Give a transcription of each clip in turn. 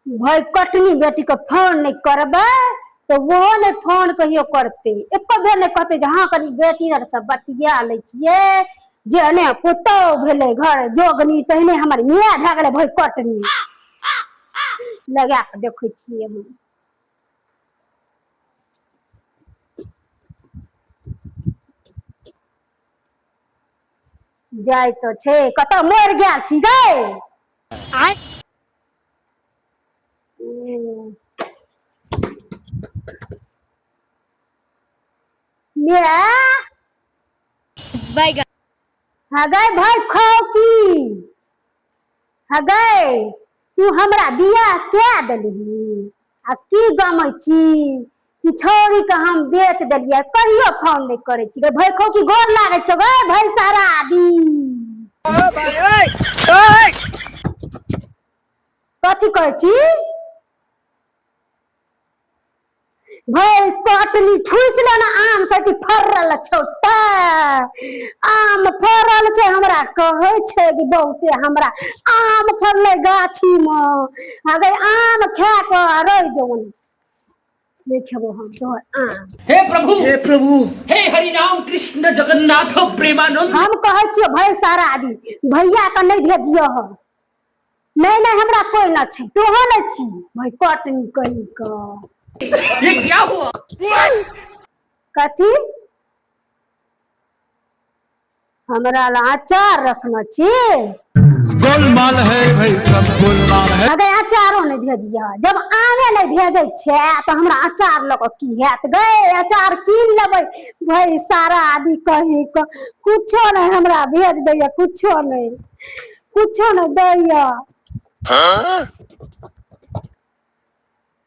भाई कटनी बेटी के फोन नहीं करबै तऽ ओहो नहि फोन कहियो करतै, एको बेर नहि कहतै जे हँ कनी बेटी आर सब बतिया लै छियै। जेहने पुतोहु भेलै घर जोगनी तहने हमर माय भए गेलै। भाई कटनी लगा कऽ देखै छियै हम। जाइ तऽ छै, कतऽ मरि गेल छी गै? आय माय बैगन। हाँ गै भाई, खाओ की? हाँ गै, तू हमरा बियाह कए देलही आ की गमै छी कि छौड़ी के हम बेच देलियै, कहियो फोन नहि करै छी। गै भाई खौ की, गोर लागै छौ गै भाई सारा आदमी। कथी कहै छी भाई कटनी? ठूस लेना आम से कि फरल छौ तऽ आम फरल छै। हमरा कहै छै कि बहुते हमरा आम फरलै गाछी मे। अगर आम खा कऽ रहि जो, नहि खेबो हम तोहर आम। हे प्रभु, हे प्रभु, हे हरि राम कृष्ण जगन्नाथ प्रेमानंद। हम कहै छियौ भाई सारा आदमी, भैया के नहि भेजियो। हम नहीं नहीं, हमरा कोई ना छै, तोहो नहीं छी भाई कटनी कही कऽ। ये क्या हुआ? कथी हमरा ला अचार रखना छी? गोलमाल है भाई, सब गोलमाल है। अगर अचारो नहीं भेजिए, जब आमे नहीं भेजै छै तऽ हमरा अचार लऽ कऽ की हैत गै? अचार कीन लेबै। भाई सारा आदि कही कऽ कुछो नहीं हमरा भेज दैया, कुछो नहीं, कुछो नहीं दैया।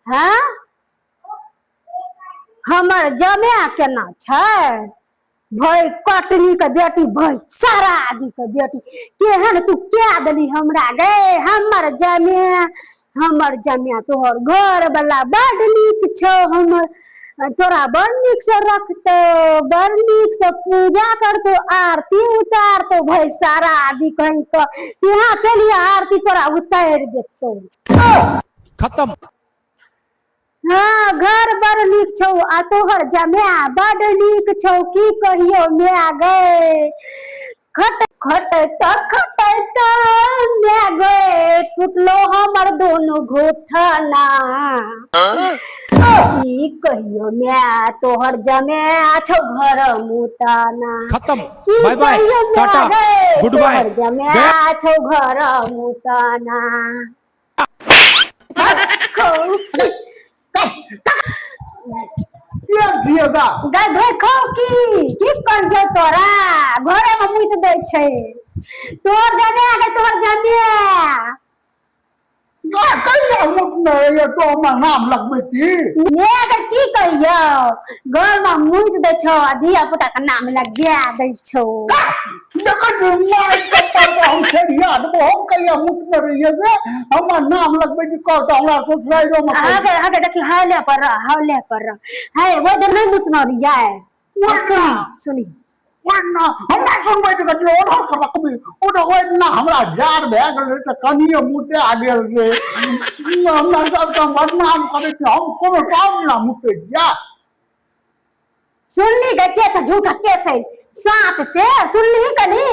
हाँ, हमर जमा केना छै? भाई कटनी के बेटी, भाई सारा आदमी के बेटी, केहन तू क्या देली हमरा गे? हमर जमे, हमर जमे तोहर घर वाला बड नीक छौ, हमर तोरा बड़ नीक से रखतो, बड़ नीक से पूजा करतो, आरती उतारतो। भाई सारा आदि कहीं के यहाँ चलिए, आरती तोरा उतार देतो। खत्म। हाँ, घर बड़ नीक छौ आ तोहर जमाय बड़ नीक छौ। की कहियो माय गै, खट खटैत खटैत माय गै टूटलो हमर दोनों घुटना। की कहियो माय, तोहर जमाय छौ घर मुताना। खत्म। की बाय बाय, कहियो माय टाटा, गै, गुड बाय, तोहर जमाय छौ घर मुताना। गै भाई खाओ की, की कहियो तोरा घरे में मुइत दै छै तोहर जमे गै, तोहर जमे। कहिया मुतने रहियै तो हमर नाम लगबै छी? मे गै, की कहियो, घर में मुइत दै छौ आ धिया पुता के नाम लगा दै छौ। देखै छी मारि चप्पल के हम छेड़िया देबो। हम कहिया मुतने रहियै गे हमर नाम लगबै छी? कह तऽ हमरा ससुराइरो मे। अहाँके अहाँके देखियौ, हौले पर रह, हौले पर रह। है ओहि दिन नहि मुतनो रहियै? सुनी सुनी। ओहिना हमरा सुनबै तऽ कथी ओना कऽ रखबी ओ तऽ। ओहिना हमरा जार भए गेल रहै तऽ कनिये मुते आ गेल रहै। हमरा सबके बदनाम करै छै। हम कोनो काम ना मुतै छियै। सुनली गे, के छै झूठा, के छै साँच, से सुनली कनी?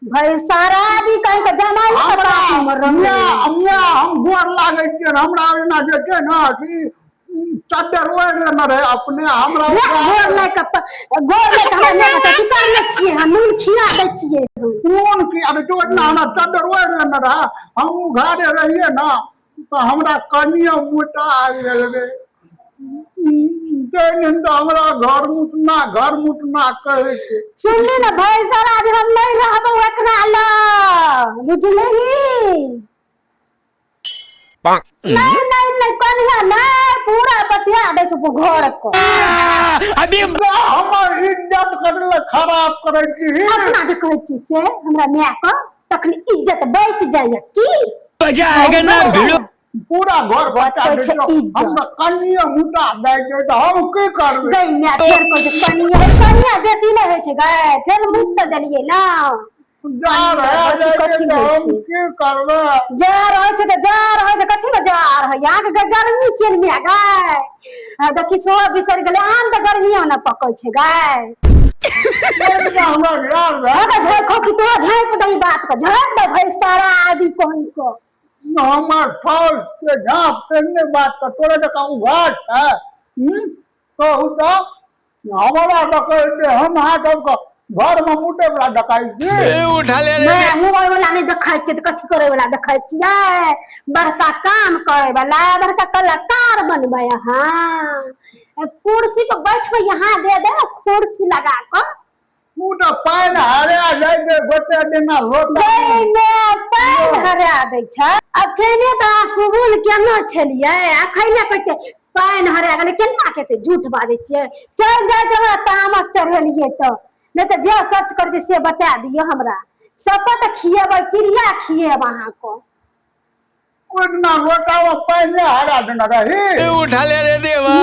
भाई सारा आदमी कहीं के जमाई के हमरा पास में रहै। मियाँ, हम गोर लागै छियनि। हमरा ओहिना जे छै ने से चद्दर ओढ़ि लेने रहै अपने हमरा। गोर गोर लए के गोर लए के हमरा नहि पता की करने छियै, हम नून खिया दै छियै हम। कोन की अरे तो ओहिना हमरा चद्दर ओढ़ि लेने रहै, हम उघारे रहियै ने तऽ हमरा कनिये मोटा आबि गेल रहै। ताहि दिन तऽ हमरा घर मुटना घर मुटना कहै छै। सुनली ने भाई सारा, आज हम नहीं रहबो एकरा लग, बुझलही? नहीं नहीं नहीं, कनिया नहीं, पूरा बतिया दै छौ घर को। अभी हमर इज्जत करले खराब करै छी। अपना जे कहै छी से हमरा माय के तखन इज्जत बचि जाइए की? मजा आएगा ना भिड़ो। पूरा घर बचा बचै छै दै इज्जत। हमरा कनिये मुटा दै छै तऽ हम की करबै? गै माय, फेर कहै छै कनिया कनिया। बेसी नहि होइ छै गै, फेर मुत तऽ देलियै ने। जार कनिया भए बेसी जाइ छै कथी तऽ होइ हम छै? की करबै? जार होइ छै तऽ जार होइ छै, कथी मे जार? रहैया अहाँके गर्मी चलि मिया गाय। आ देखी सो बिसरि गेलै, आम तऽ गर्मियो ने पकै छै गाय। हमरा यार भए अगर भै खोखी तो झाँपि दही बात के, झाँपि दे भाई सारा आदि कहीं को। हमर फल के झाँप तेहने बात के तोरे जकाँ उघार छै। कहू तऽ हमरा डकै छै, हम अहाँ सबके घरमे मुटे वला डकै छी। उठा ले रे। नहि मोबाइल वाला नहि देखै छियै तऽ कथी करै वाला देखै छियै? बड़का काम करै वाला, बड़का कलाकार बनबै अहाँ। कुर्सी पर बैठबै यहाँ दे दे कुर्सी लगा कऽ। तू तऽ पानि हरा जाइ छै गोटे दिना लोटा दैमे पानि हरा दै छै। अखने तऽ अहाँ कबूल केने छलियै, अखने कहै छियै पानि हरा गेलै। केना केते झूठ बाजै छियै? चलि जाइत हमरा तामस चढ़ेलियै तऽ, नहि तऽ जे सच करै छै से बता दियौ हमरा। शपथ खियेबै, क्रिया खियेब अहाँके। ओहि दिना लोटामे पानि नहि हरा देने रही? उठा ले रे देवा,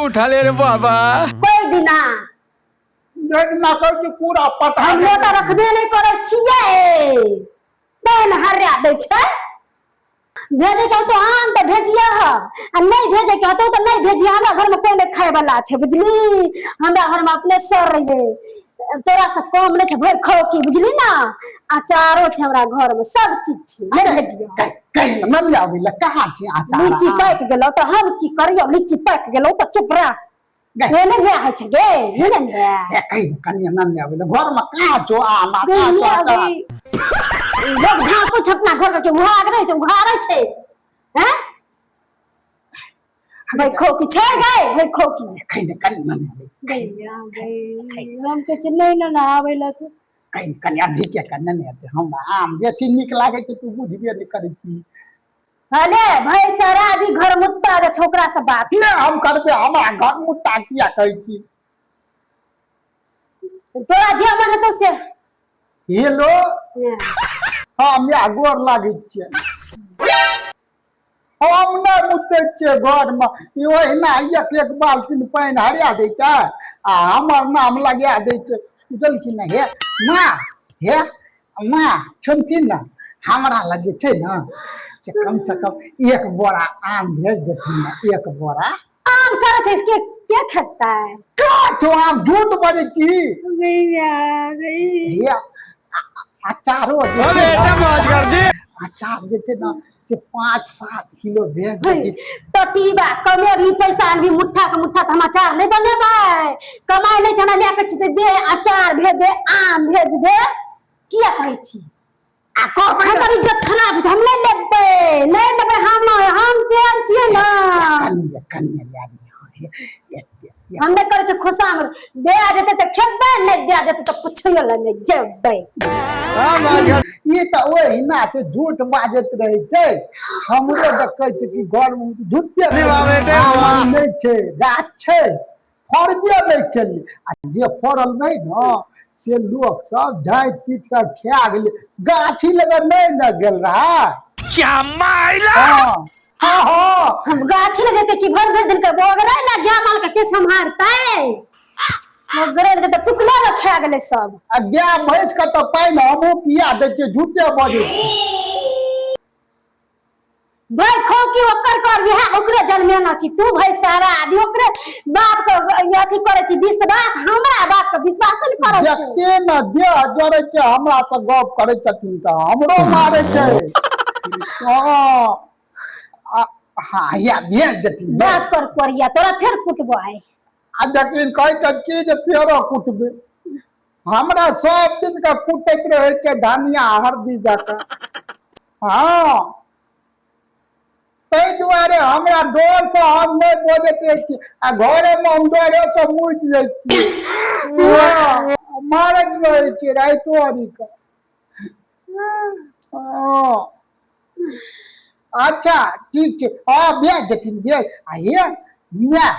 उठा ले रे बाबा। कोइ दिना जाहि दिना कहै छी पूरा पटा हम लोटा रखबे नहि करै छियै, पानि हरा दै छै। भेजैके होतौ आम तऽ भेजिए, आ नहि भेजैके होतौ तऽ नहि भेजिए। हमरा घरमे कोइ नहि खायवला छै, बुझली? हमरा घरमे अपने सर रहियै, तोरा से कम नहि छै भरि खाओ की, बुझली ने? अचारो छै हमरा घरमे, सब चीज छै, नहि भेजिए। कहि नहि आबै लए कहाँ छी अचार? लीची पाकि गेलौ तऽ हम की करियौ? लीची पाकि गेलौ तऽ चुप रह। गै। ने ने होइ छै गे, ने ने। हे कहि कनिया नहि आबै लए घरमे कहाँ छौ आम आ कहाँ छौ अचार? लोक झाँपू छै अपना घर के, उघार रहै छै, उघारै छै। हैं भाई खोकी छै गै, भाई खोकी। कहि ने कनि नहि आबै। गै हम कहै छियै नहि ने आबै लए तू। कहि कनिया धीके के नहि हेतै। हमरा आम बेसी नीक लागै छै, तू बुझबे नहि करै छी। अरे भाई सारा आदमी घर मुत्ता जे छोकरा से बात नहि हम करबै। हमरा घर मुत्ता किया कहै छी? तोरा जे मन हेतौ से। हेलो, हँ माय, गोर लागै छियै। हम नहि मुतै छियै घरमे। ई ओहिना एक एक बाल्टीन पानि हरा दै छै आ हमर नाम लगा दै छै, बुझल कि नहि? हे माँ, हे माँ, सुनथिन ने, हमरा लग जे छै ने से कम से कम एक बोरा आम भेज देथिन ने, एक बोरा आम। सारा छै के के खेतै? छौ आम, झूठ बजै छी। हे अचारो जे छै बेटा ने, मौज कर दी। अचार जे छै ने से 5-7 किलो भेज देथिन। टटीबा कमे भी पैसा आनबी मुट्ठा के मुट्ठा तऽ हम अचार नहि बनेबै। कमाइ नहि छै हमरा माय, कहै छी तऽ दे अचार भेज दे, आम भेज दे, किया कहै छी? आ कहबै ने, हमर इज्जत खराब छै। हम नहि लेबै, नहि लेबै। हम चैन छियै ने। कनिये कनिये लए लिअ। हे, एक हम नहि करै छियै खुशामद। दे जेतै तऽ खेबै, नहि दे जेतै तऽ पुछैयो लए नहि जेबै। ई तऽ ओहिना छै, झूठ बाजैत रहै छै। हमरो देखै छै कि घरमे झूठे वाह बेटे, आम वाह। नहि छै, गाछ छै, फड़बे नहि केली आ जे फड़ल नहि ने से लोक सब झाँटि पीट कऽ खा गेलै। गाछी लग नहि ने गेल रहै। क्या माइला। हँ हँ हँ हम गाछी लग जेतै कि भरि भरि दिन के बोगरै ने गाय माल के के सम्हारतै? बोगरै लग जेतै, टुकले ने खा गेलै सब। आ गाय भैंस के तऽ पानि हमहूँ पिया दै छियै। झूठे बजै छी। भाई खोकी ओकर कर बिहा, ओकरे जन्मेना छी तू। भाई सारा आदमी ओकरे बात के अथी करै छी विश्वास, हमरा बात के विश्वास नहि करै छी। देखते ने देह जरै छै। हमरा से गप करै छथिन तऽ हमरो मारै छै। हँ हँ या भेज देथिन। बात कर कोरिया, तोरा फेर कुटबो आइ। आ देखिन कहै छथि कि जे फेरो कुटबै। हमरा सब दिन के कुटैत रहै छै धनिया हरदी दऽ कऽ। हँ, ताहि दुआरे हमरा डरसँ हम नहि बजैत रहै छी आ घरेमे हम डरेसँ मुति जाइ छी। हँ, मारैत रहै छी राइतो अरी कऽ। हँ, अच्छा ठीक छै। हँ, भेज देथिन, भेज। आ हे माय,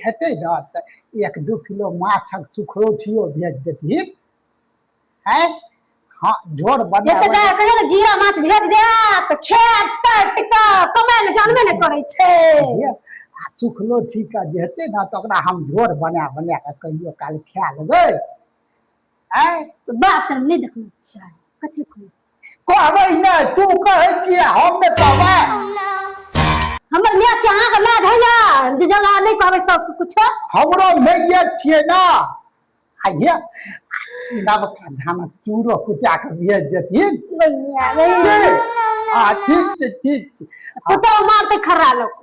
हेतै ने तऽ 1-2 किलो माछक सुखरौठियो भेज देथिन। हैं, हँ, झोर बना। एते कहे कहे ने जीरा माछ भेज दे तऽ खेत टटका कमाइ लए जानबे नहि करै छै। हे, आ सुखलो ठीक जे हेतै ने तऽ ओकरा हम झोर बना बना कऽ कहियो काल खा लेबै। आँय? बाप चल नहि देखने छियै, कथी कहै? कहबै नहि, तू कहै छियै, हम नहि कहबै। छै, अहाँके लाज होइया जे जब अहाँ नहि कहबै सासुके कुछो? हमरो मैया छियै ना। आ ये नवका धानक चूरो कुटा कऽ भेज देथिन। गैया, गैया। आ ठीक छै, ठीक छै। पुतहु मारतै खर्रा लोक।